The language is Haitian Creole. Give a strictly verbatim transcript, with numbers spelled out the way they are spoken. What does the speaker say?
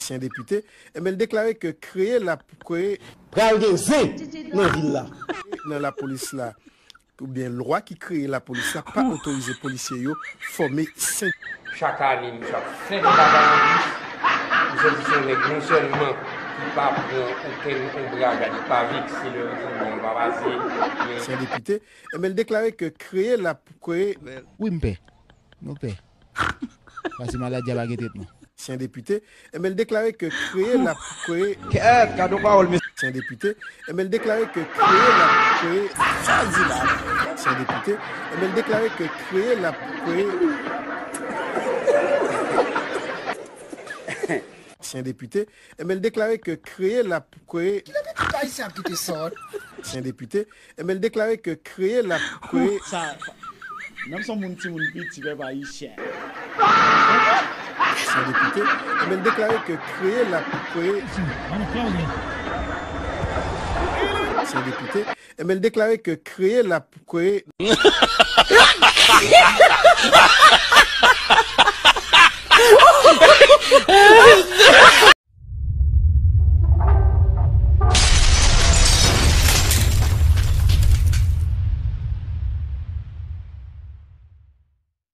Ansyen depite, enben, l deklare ke kreye la, kreye pral gen zen nan vil la. Nan lapolis la, oubyen lwa ki kreye lapolis la pa otorize polisye yo fòme sen. Chak ane, misye ap fè yon bagay anplis. Misye di se yon nèg non sèlman ki pa pran okenn onbraj, li pa vekse lè yon jounal pa pase, men ansyen depite, enben, l deklare ke kreye la, kreye wi, m pè. Nou pè. Pase maladi a pa gen tretman. Ansyen depite, enben, l deklare ke kreye la, kreye kèt, gade yon pawòl, mesye. Ansyen depite, enben, l deklare ke kreye la, kreye sa l di la. Ansyen depite, enben, l deklare ke kreye la, kreye ansyen depite, enben, l deklare ke kreye la, kreye ki lè tout ayisyen ap kite sòt. Ansyen depite, enben, l deklare ke kreye la, kreye sa. Menm son moun, timoun piti, pèp ayisyen. Ansyen depite, enben, l deklare ke kreye la, kreye ansyen depite, enben, l deklare ke kreye la, kreye